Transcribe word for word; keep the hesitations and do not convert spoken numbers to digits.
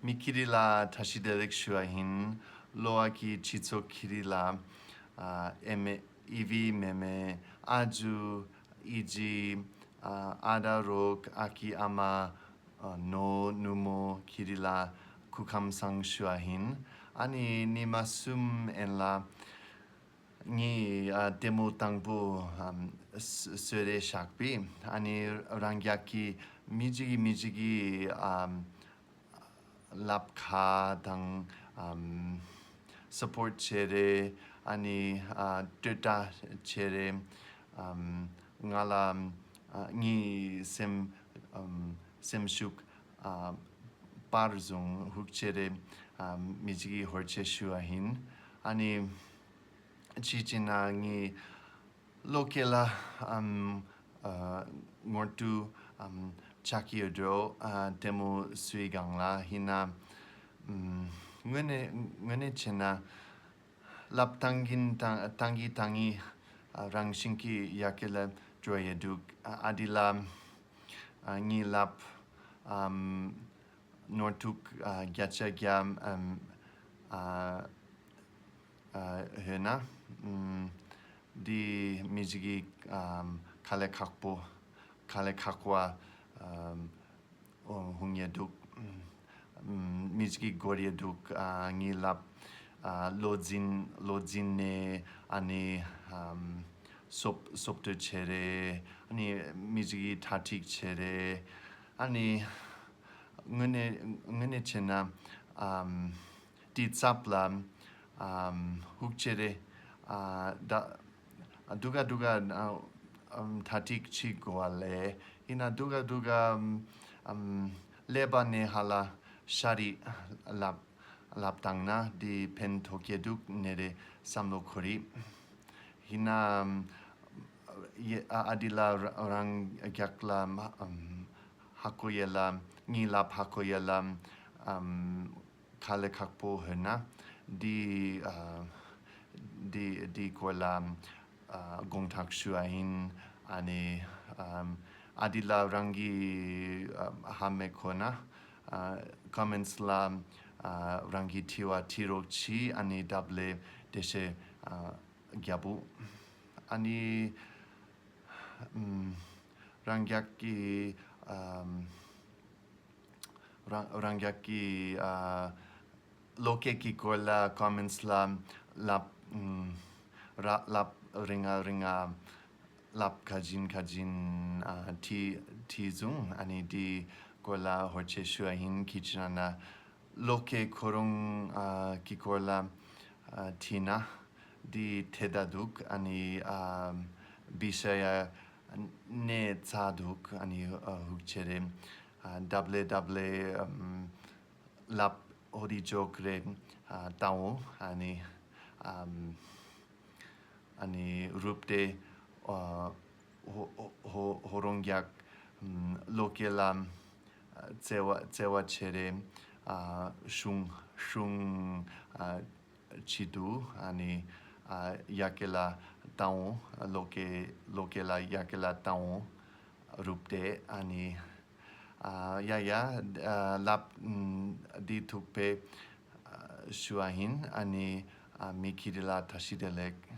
མི་ཁྱེར་ལ་བཀྲ་ཤིས་བདེ་ལེགས་ཞུ་བ་ཡིན། གློ་བ་གི་སྤྱི་ཚོགས་ཁྱེར་ལ། ཨ་ཨེ་མེ་ཨི་བི་མེ་མེ་ཨ་ཇུ་ཨི་ཇི་ཨ་ཨ་ད་རོག་ཨ་ཀི་ཨ་མ་ཨ་ནོ་ནུ་མོ་ཁྱེར་ལ་སྐུ་ཁམས་བཟང་ཞུ་བ་ཡིན། ཨ་ནི་ཉི་མ་གསུམ་ཡན་ལ། ངའི་ཨ་ལྟད་མོ་དང་པོ་ཨམ་ས་སོ་རེ་བཞག་པས། ཨ་ནི་རང་རྒྱག་གི་མི་གཅིག་གི་མི་གཅིག་གི་ཨམ་ལབ་ཁ་དང་ཨམ་སི་པོར་ཊི་བྱེད་རེ། ཨ་ནི་ཨ་སྤྲོད་བྲལ་བྱེད་རེ། ཨམ་ང་ལ་ཨ་ངའི་སེམས་ཨམ་སེམས་ཤུགས་ཨ་སྤར་བཟུང་ཧུག་བྱེད་རེ། ཨམ་མི་གཅིག་གི་ཧོར་ཆེ་ཞུ་བ་ཡིན། ཨ་ནི། ཕྱི་ཕྱི་ན་ངའི་ལོ་སྐད་ལ་ཨམ་ཨ་ངོ་སྤྲོད་ཨམ་ཆགས་ཀྱི་ཡོད་འགྲོ། ཨ་ལྟད་མོ་སུའི་སྒང་ལ་ཡིན་ན། ཨམ་དངོས་གནས་དངོས་གནས་བྱས་ན་ལབ་བཏང་གིན་བཏང་བཏང་གི་བཏང་གི་ཨ་རང་བཞིན་གྱི་ཡ་གི་ལ་འགྲོ་ཡི་འདུག་ཨ་ཨ་དེ་ལ་ཨ་ངའི་ལབ་ཨམ་ནོར་འཁྲུལ་ཨ་བརྒྱ་ཆ་བརྒྱ་ཨམ་ཨ་ཨ་ཡོད་ན། ཨམ་འདི་མི་གཅིག་གི་ཨམ་དཀའ་ལས་ཁག་པོ་དཀའ་ལས་ཁག་པོ་ཨམ་ཨོ་ཧུང་ཡ་འདུག་ཨམ་མི་གཅིག་གི་སྒོར་ཡ་འདུག་ཨ་ངའི་ལབ་ཨ་བློ་འཛིན་བློ་འཛིན་ནས་ཨ་ནི་ཨམ་སོབ་སོབ་ཏུ་བྱེད་རེ། ཨ་ནི་མི་གཅིག་གི་གྲ་སྒྲིག་བྱེད་རེ། ཨ་ནི། དངོས་གནས་དངོས་གནས་བྱས་ན་ཨམ་དེའི་ཚབ་ལ་ཨམ་ཧུག་ཆེ་རེད། ཨ་ད་སྡུག་ག་སྡུག་ག་ཨ་ཨམ་གྲ་སྒྲིག་བྱེད་དགོས་པ་ལས་ཡིན་ན་སྡུག་ག་སྡུག་ག་ཨམ་ཀླད་པ་ནས་ཧ་ལ་ཤ་རི་ལབ་ལབ་བཏང་ན་དེ་ཕན་ཐོགས་ཀྱི་འདུག་ནི་རེད་བསམ་བློ་འཁོར་རེད། ཡིན་ན་ཨམ་ཡེ་ཨ་ཨ་དེ་ལ་ར་རང་རྒྱག་ལ་ཨམ་ཧ་གོ་ཡ་ལ་ངའི་ལབ་ཧ་གོ་ཡ་ལ་ཨམ་དཀའ་ལས་ཁག་པོ་ཧོད་ན་འདི་ཨ་འདི་འདི་སྐོར་ལ་ཨ་དགོངས་དག་ཞུ་བ་ཡིན། ཨ་ནི་ཨམ་ཨ་དེ་ལ་རང་གི་ཨ་ཧ་མེ་གོ་ན་ཨ་ཀོ་མེན་ཊི་ལ་ཨ་རང་གི་དྲི་བ་དྲི་རོགས་གྱིས། ཨ་ནི་དག་ལས་བདེ་ཤེས་ཨ་རྒྱབ་བོ། ཨ་ནི་ཨམ་རང་རྒྱག་གི་ཨམ་རང་རང་རྒྱག་གི་ཨ་ལོ་སྐད་ཀྱི་སྐོར་ལ་ཀོ་མེན་ཊི་ལ་ལབ་ཨམ་ར་ལབ་རིང་ང་རིང་ང་ལབ་ཁ་ཅིན་ཁ་ཅིན་ཨ་དྲི་དྲི་བཟུང་། ཨ་ནི་དེའི་སྐོར་ལ་ཧོར་ཆེ་ཞུ་བ་ཡིན། ཁྱེད་ཅི་ན་ན་ལོ་སྐད་ཁོ་རང་ཨ་གི་སྐོར་ལ་ཨ་དྲིས་ན་འདི་དེ་ད་འདུག་ཨ་ནི་ཨ་བི་ཤ་ཡ་གནས་ཚ་འདུག་ཨ་ནི་ཨ་ཧུག་ཆེ་རེད། ཨ་དག་ལས་དག་ལས་ཨམ་ལབ་ཧོ་དི་ཅོག་རེད། ཨ་ཏའོ་ཨ་ནི་ཨམ་ཨ་ནི་རུབ་སྟེ་ཨ་ཧོ་ཧོ་ཧོ་རོང་རྒྱག་ཨམ་ལོ་སྐད་ལ་ཨ་བརྩེ་བ་བརྩེ་བ་ཆེ་རེ། ཨ་ཤུང་ཤུང་ཨ་ཆི་དུ་ཨ་ནི་ཨ་ཡ་སྐད་ལ་ཏའོ། ལོ་སྐད་ལོ་སྐད་ལ་ཡ་སྐད་ལ་ཏའོ་རུབ་སྟེ་ཨ་ནི་ཨ་ཡ་ཡ་ཨ་ལབ་ཨམ་འདི་ཐུག་པའི་ཨ་ཞུ་བ་ཡིན། ཨ་ནི་ཨ་མི་ཁྱེར་ལ་བཀྲ་ཤིས་བདེ་ལེགས།